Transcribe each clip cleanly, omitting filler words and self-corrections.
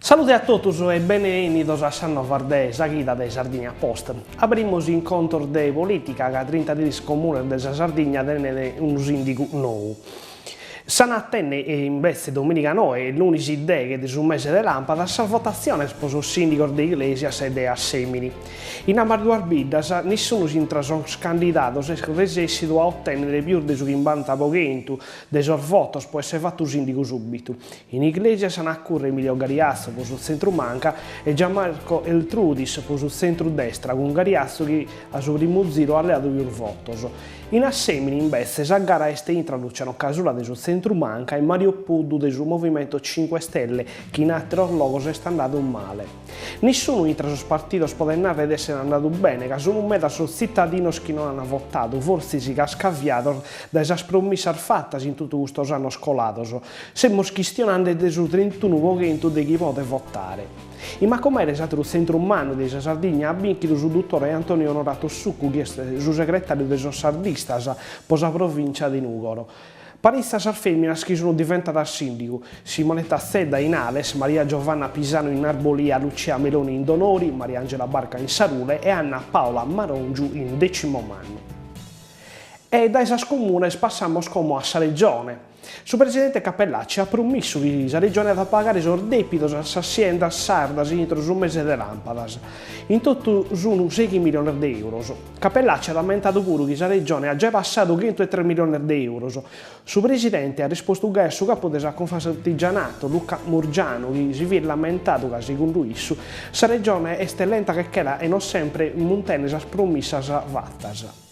Salude a totus e bene 'ennidos a sas novas de sa chida de Sardinia Post. Abrimus in contos de polìtica ca trintadres comunes de sa Sardigna tenent unu sìndigu nou. S'an a tenne imbetze domìniga noe e lunis deghe de su mese de làmpadas sas votatziones pro sos sìndigos de Iglesias e de Assèmini. In ambas duas biddas nissunus intra sos candidados est resessidu a otènnere pius de su chimbanta pro chentu de sos votos pro èssere fatu sìndigu subitu. In Iglesias an a curre Emilio Gariazzo pro su tzentru-manca e Gianmarco Eltrudis pro su tzentru-destra, cun Gariazzo chi a su primu ziru at leadu pius votos. In Assèmini, imbetze, sa gara est intra Luciano Casula de su tzentru-manca e Mario Puddu de su Movimento Cinque Stelle, chi in àteros logos est andadu male. Nissunu intra sos partidos podet nàrrere de èssere andadu bene, ca sunt medas sos tzitadinos chi no ant votadu, fortzis cascaviados dae sas promissas fatas in totu custos annos colados. Semus chistionande de su trintunu pro chentu de chi podet votare. In Macumere, s'àteru tzentru mannu de sa Sardigna, at bìnchidu su dutore Antonio Onorato Succu, chi est su segretàriu de sos sardistas pro sa provìncia de Nùgoro. Paritzas sas fèminas chi sunt diventadas sìndigu, Simonetta Zedda in Ales, Maria Giovanna Pisanu in Narbolia, Lucia Meloni in Donori, Mariangela Barca in Sarule e Anna Paola Marongiu in Decimomannu. E dae sas comunes passamos como a sa Regione. Su presidente Cappellacci at promissu chi sa Regione at a pagare sos dèpidos a sas siendas sardas intro su mese de làmpadas. In totu sunt sèighi miliones de euros. Cappellacci at ammentadu puru chi sa Regione at giai passadu chentu e tres miliones de euros. Su presidente at rispostu gai a su capu de sa Confartigianato, Luca Murgiano, chi si fiat lamentadu ca, segundu issu, sa Regione est lenta che chera e non sempre muntenet sas promissas fatas.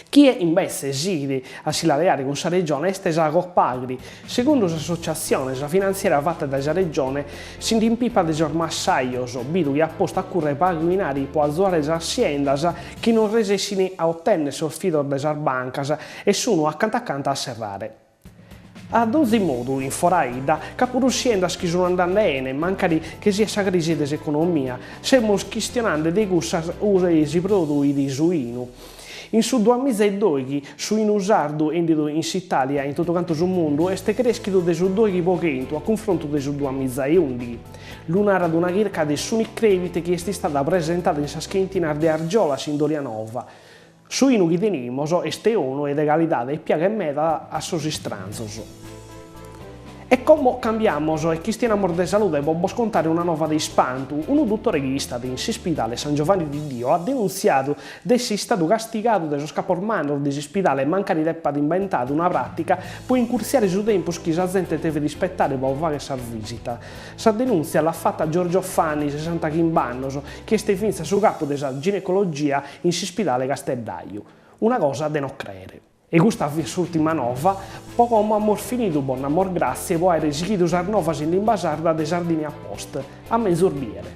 Chie imbetze sighit a si la leare cun sa Regione est sa Copagri. Segundu s'associatzione, sa finantziera fata dae sa Regione si nd'impipat de sos massajos, bidu chi at postu a currer pagu inari pro azuare sas siendas chi non resessint a otènnere sos fidos de sas bancas e sunu acanta acanta a serrare. A donzi modu, in foraidda, ch'at puru siendas chi sun andande 'ene, mancari che siat sa crisi de s'economia. Semus chistionande de cussas ue si produit su 'inu. In su duamiza e doighi, su 'inu sardu 'endidu in s'Italia e in totu cantu su mundu est creschidu de su doighi po chentu a cunfrontu de su duamiza e undighi. Lu narat una chirca de s'Unicredit chi est istada presentada in sas chentinas de Argiolas in Dolianova. Su 'inu chi tenimos est 'onu e de calidade e piaghet meda a sos istranzos. E como cambiamos e chistionamos de salude po bos contare una nova de ispantu, unu dutore chi istat in s'ispidale San Giovanni di Dio at denuntziadu de esser istadu castigadu de sos capos mannos de s'ispidale mancari dd'epat imbentadu una pràtica po incurtziare su tempus chi sa zente devet ispettare po fagher sas visitas. Sa denùntzia l'at fata Giorgio Fani, sessantachimb'annos, chi est fintzas su capu de sa ginecologia in s'ispidale casteddaju. Una cosa de no crèere. E custa fiat s'ùrtima nova. Po como amus finidu, bos namos gràtzie po àere sighidu sas novas in limba sarda de Sardinia Post. A menzus bìere.